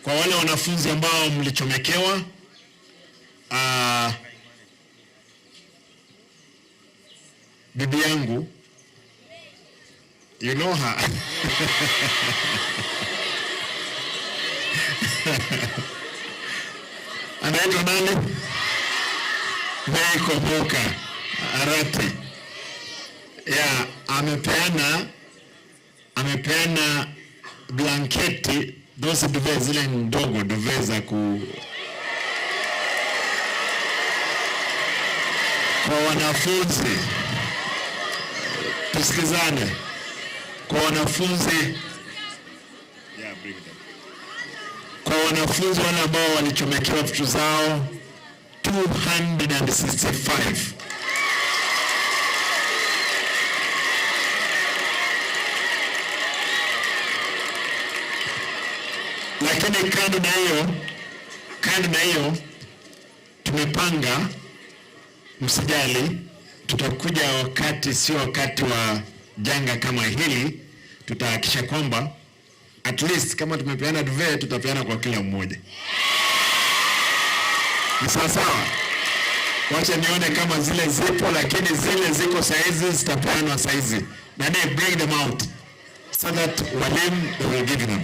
Kwa wale wanafunzi ambao mlichomekewa, bibi yangu, you know her, anaitwa nani? Mary Koboka Arati ya amepeana blanketi, those duvet zile ndogo, duvet za ku kwa wanafunzi. Tusikizane, kwa wanafunzi. Yeah, bring them. Kwa wanafunzi wale ambao walichomekewa vitu zao 265, lakini kando na hiyo tumepanga, msijali, tutakuja wakati sio wakati wa janga kama hili, tutahakikisha kwamba at least kama tumepeana duvet, tutapeana kwa kila mmoja. Ni sawa sawa? Wacha nione kama zile zipo, lakini zile ziko saizi zitapeanwa saizi. Na they bring them out so that walimu, they will give them.